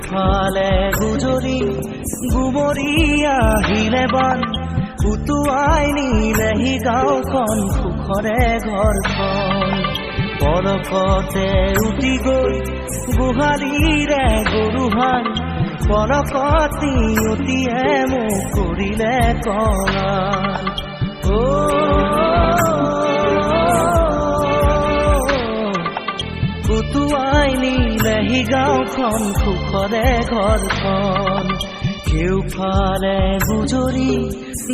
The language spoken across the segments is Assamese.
কেউফালে গুজৰি গুমৰি আহিলে বান, উটুৱাই নিলেহি গাঁওখন সুখৰে ঘৰখন। পলকতে উটি গৈ গোহালিৰে গৰুহাল, পলকত নিয়তিয়ে মোক কৰিলে কঙাল। অ উটুৱাই নিলেহি গাঁওখন সুখৰে ঘৰখন। কেউফালে গুজৰি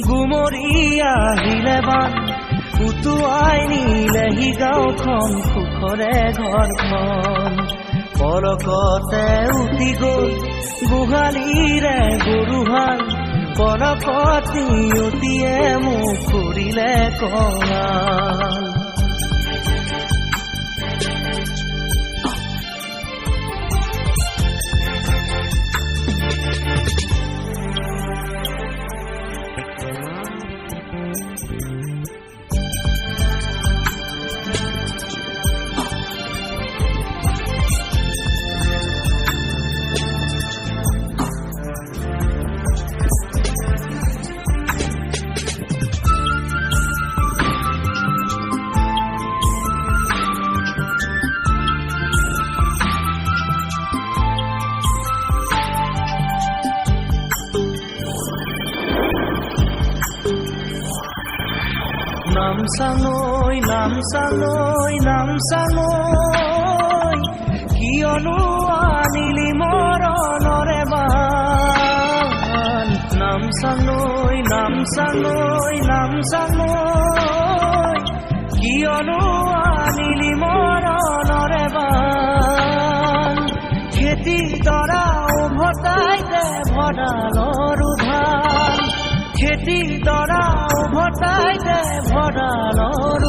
গুমৰি আহিলে বান, উটুৱাই নিলেহি গাঁওখন সুখৰে ঘৰখন। পলকতে উটি গ'ল গোহালিৰে গৰুহাল, পলকত নিয়তিয়ে মোক কৰিলে কঙাল। নামচাঙৈ নামচাঙৈ নামচাঙৈ, কিয়নো আনিলি মৰণৰে বান। নামচাঙৈ নামচাঙৈ নামচাঙৈ, কিয়নো আনিলি মৰণৰে বান। খেতি দৰা উভতাই দে ভঁৰালৰ ধান, খেতি দৰা উভতাই দে ভঁৰালৰ